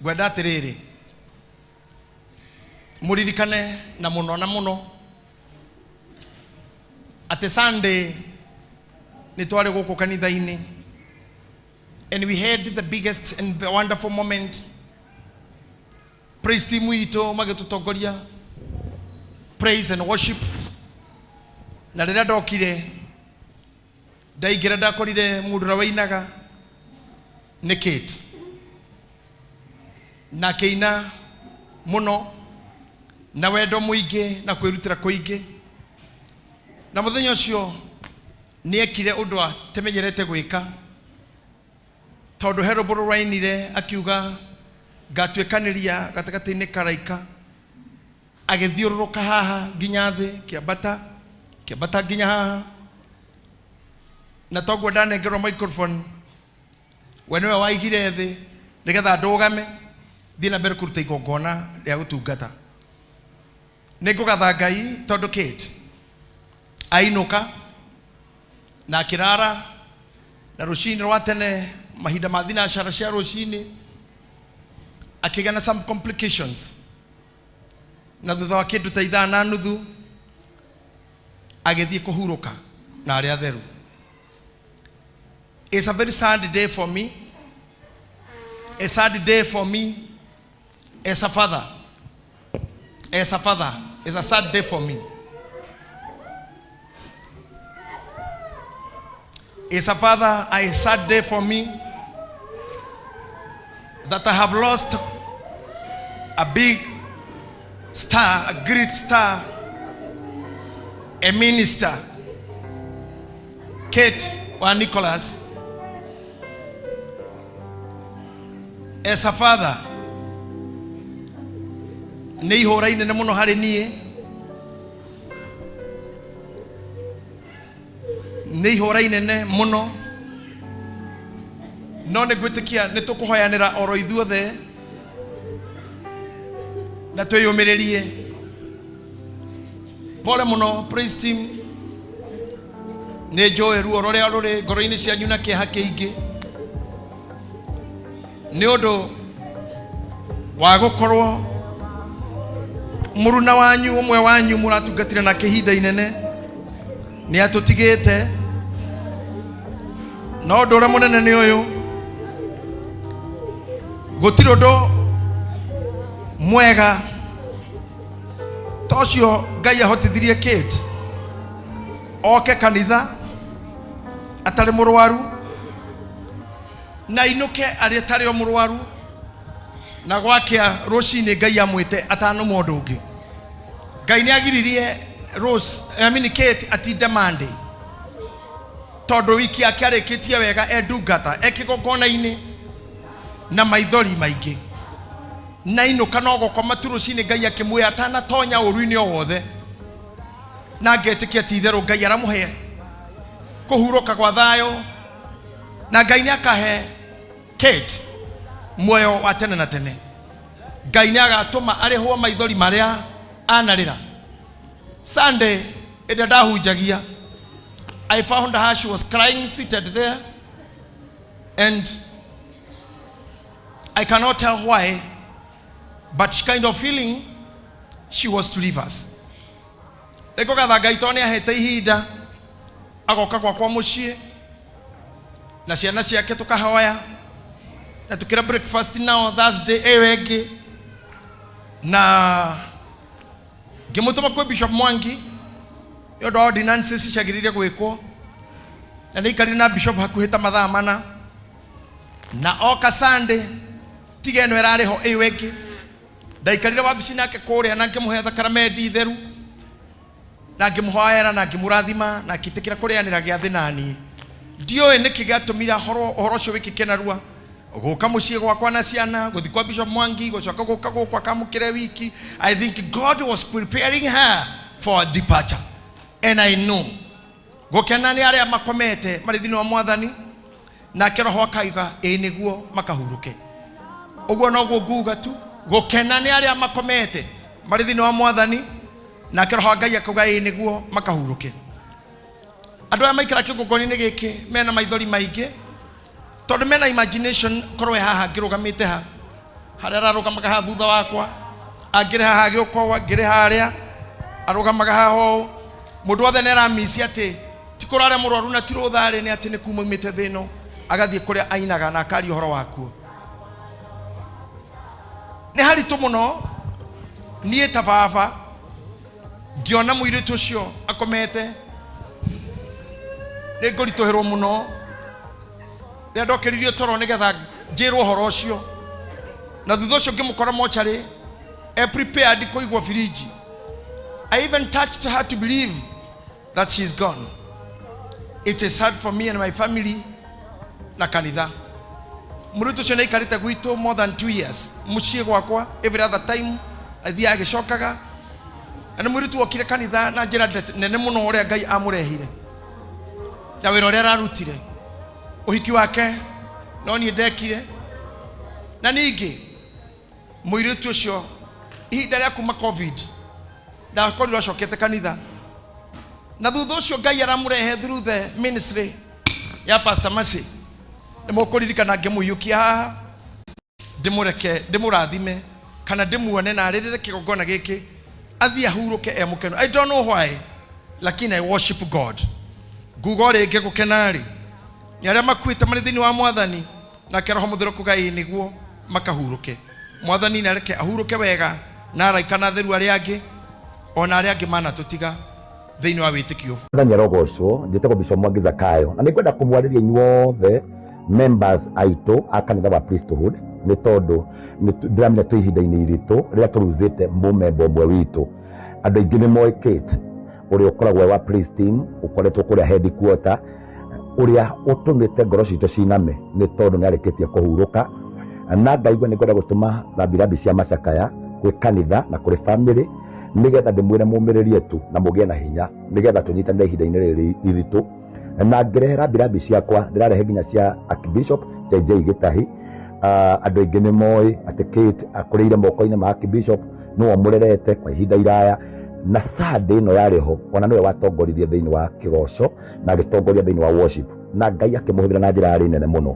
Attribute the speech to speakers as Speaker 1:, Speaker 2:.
Speaker 1: Ngwenda atĩrĩrĩ mũririkane na mũno na mũno atĩ Sunday nĩ twarĩ gũkũ kanitha-inĩ, and we had the biggest and the wonderful moment. Praise team itũ magĩtũtongoria praise and worship, na rĩrĩa ndokire ndaingĩra ndakorire mũndũ ũrĩa wainaga nĩ Kate, na akĩina mũno na wendo mũingĩ na kwĩrutĩra kũingĩ. Na mũthenya ũcio nĩ ekire ũndũ atemenyerete gwĩka, tondũ he rwĩmbo rũrainire akiuga ngatuĩkanĩria gatagatĩ-inĩ karaika, agĩthiũrũrũka haha nginya thĩ, kĩambata kĩambata nginya haha. Na toguo ndanengerwo microphone, we nĩwe waigire thĩ nĩgetha ndũgame thiĩ na mbere kũruta igongona rĩa gũtungata. Nĩ ngũgatha Ngai tondũ Kate ainũka na akĩrara, na rũcinĩ rwa tene mahinda ma thinacara cia rũcinĩ akĩgĩa na some complications, na thutha wa kĩndũ ta ithaa na nuthu agĩthiĩ kũhurũka na arĩa atheru. It's a very sad day for me, a sad day for me as a father, as a father. It's a sad day for me. It's a father, a sad day for me that I have lost a big star, a great star, a minister, Kate wa Nicholas. As a father, nĩ ihũra inene mũno harĩ niĩ, nĩ ihũra inene mũno, no nĩ ngwĩtĩkia nĩ tũkũhoyanĩra oro ithuothe na twĩyũmĩrĩrie. Pole mũno, praise team, nĩ njũĩ ruo rũrĩa rũrĩ ngoro-inĩ cianyu na kĩeha kĩingĩ nĩ ũndũ wa gũkorwo mũruna wanyu, ũmwe wanyu mũratungatire nake ihinda inene, nĩ atũtigĩte. No ũndũ ũrĩa mũnene nĩ ũyũ, gũtirĩ ũndũ mwega ta ũcio Ngai ahotithirie Kate oke kanitha atarĩ mũrwaru na inũke arĩ atarĩ o mũrwaru, na gwakĩa rũcinĩ Ngai amwĩte atanũma ũndũ ũngĩ. Ngai nĩ agiririe Rose, I mean Kate, atinde Monday, tondũ wiki yake arĩkĩtie wega e ndungata e kĩgongona-inĩ na maithori maingĩ, na inũka no gũkoma tu rũcinĩ Ngai akĩmwĩra atanatonya ũru-inĩ o wothe. Na ngetĩkia ti itherũ Ngai aramũhe kũhurũka gwa thayũ, na Ngai nĩ akahe Kate muoyo wa tene na tene. Ngai nĩ agatũma arĩhwo maithori marĩa anarĩra. Sunday ĩrĩa ndahunjagia, I found her, she was crying seated there, and I cannot tell why, but she kind of feeling she was to leave us. Nĩ ngũgatha Ngai tondũ nĩ ahete ihinda agoka gwakwa mũciĩ na ciana ciake, tũkahoya na tukĩra breakfast nao Thursday ĩyo ĩngĩ, na ngĩmũtũma kwĩ Bishop Mwangi nĩ ũndũ wa ordinances ciagĩrĩire gwĩkwo, na nĩ aikarire na Bishop hakuhĩ ta mathaa 4. Na oka Sunday, tiga ĩno ĩrarĩ ho, ĩyo ĩngĩ ndaikarire wabici nake kũrĩa na ngĩmũhe thakaramendi theru na ngĩmũhoera na ngĩmũrathima, na akĩtĩkĩra kũrĩanĩra gĩathĩ naniĩ. Ndiũĩ nĩkĩ gĩatũmire ũhoro ũcio wĩkĩke narua, gũka mũciĩ gwakwa na ciana, gũthiĩ kwa Bishop Mwangi, gũcoka gũka gũkũ akamũkĩre wiki. I think God was preparing her for a departure, and I know gũkena nĩ arĩa makomete marĩ thĩinĩ wa Mwathani, nake Roho akaiga ĩ nĩguo makahurũke. Ũguo noguo nguga tu, gũkena nĩ arĩa makomete marĩ thĩinĩ wa Mwathani, nake Roho wa Ngai akauga ĩ nĩguo makahurũke. Andũ aya maikara kĩgongona-inĩ gĩkĩ mena maithori maingĩ, tondũ mena imagination korwo haha ngĩrũgamĩte ha. Harĩa ararũgamaga haha thutha wakwa, angĩrĩ haha agĩũka ũũ, angĩrĩ harĩa arũgamaga haha ũũ. Mũndũ wothe nĩ aramici atĩ ti kũrarĩa mũrwaru na ti rũtharĩ, nĩ atĩ nĩ kuma oimĩte thĩ ĩno agathiĩ kũrĩa ainaga na akaria ũhoro wakuo. Nĩ haritũ mũno niĩ ta baba ngĩona mũirĩtu ũcio akomete, nĩ ngũritũhĩrwo mũno rĩrĩa ndokĩririo toro nĩgetha njĩrwo ũhoro ũcio. Na thutha ũcio ngĩmũkora mocarĩ e prepared kũigwo firiji. I even touched her to believe that she is gone. It is sad for me and my family na kanitha. Mũirĩtu ũcio nĩ aikarĩte gwitũ more than 2 years mũciĩ gwakwa, every other time athiaga agĩcokaga, na nĩ mũirĩtu wokire kanitha na njĩra nene mũno ũrĩa Ngai amũrehire na wĩra ũrĩa ararutire. Ũhiki wake no niĩ ndekire. Na ningĩ mũirĩtu ũcio ihinda rĩa kuma COVID ndakorirwo acokete kanitha, na thutha ũcio Ngai aramũrehe through the ministry ya Pastor Mercy. Nĩ mũkũririkana ngĩmũiyũkia haha, ndĩmũreke ndĩmũrathime kana ndĩmuone na arĩrĩre kĩgongona gĩkĩ, athiĩ ahurũke e mũkenu. I don't know why, lakini I worship God. Nguga o rĩngĩ, gũkena-rĩ nĩ arĩa makuĩte marĩ thĩinĩ wa Mwathani, nake Roho Mũtheru kuga ĩĩ nĩguo makahurũke. Mwathani nĩ areke ahurũke wega na araika na atheru arĩa angĩ, ona arĩa angĩ manatũtiga thĩinĩ wa wĩtĩkio.
Speaker 2: Mwathani arogocwo. Njĩtagwo Bishop Mwangi Zakayo na nĩngwenda kũmwarĩria inyuothe members aitũ a kanitha wa Priesthood, nĩ tondũ ndĩramenya twĩ ihinda-inĩ iritũ rĩrĩa tũruzĩte mũmemba ũmwe witũ. Andũ aingĩ nĩ moĩ Kate, ũrĩa ũkoragwo wa praise team, ũkoretwo kũrĩa headquarter, ũrĩa ũtũmĩte ngoro citũ ciname nĩ tondũ nĩ arĩkĩtie kũhurũka. Na ngaigua nĩ ngwenda gũtũma rambirambi cia macakaya kwĩ kanitha na kũrĩ family, nĩgetha ndĩmwĩre mũmĩrĩrie tu na mũgĩe na hinya, nĩgetha tũnyitanĩre ihinda-inĩ rĩrĩ iritũ. Na ngĩrehe rambirambi ciakwa, ndĩrarehe nginya cia Archbishop JJ Gĩtahi. Andũ aingĩ nĩ moĩ atĩ Kate akũrĩire moko-inĩ ma Archbishop, nĩwe ũmũrerete kwa ihinda iraya, na Sunday ĩno yarĩ ho ona nĩwe watongoririe thĩinĩ wa kĩgoco na agĩtongoria thĩinĩ wa worship, na Ngai akĩmũhũthĩra na njĩra yarĩ nene mũno.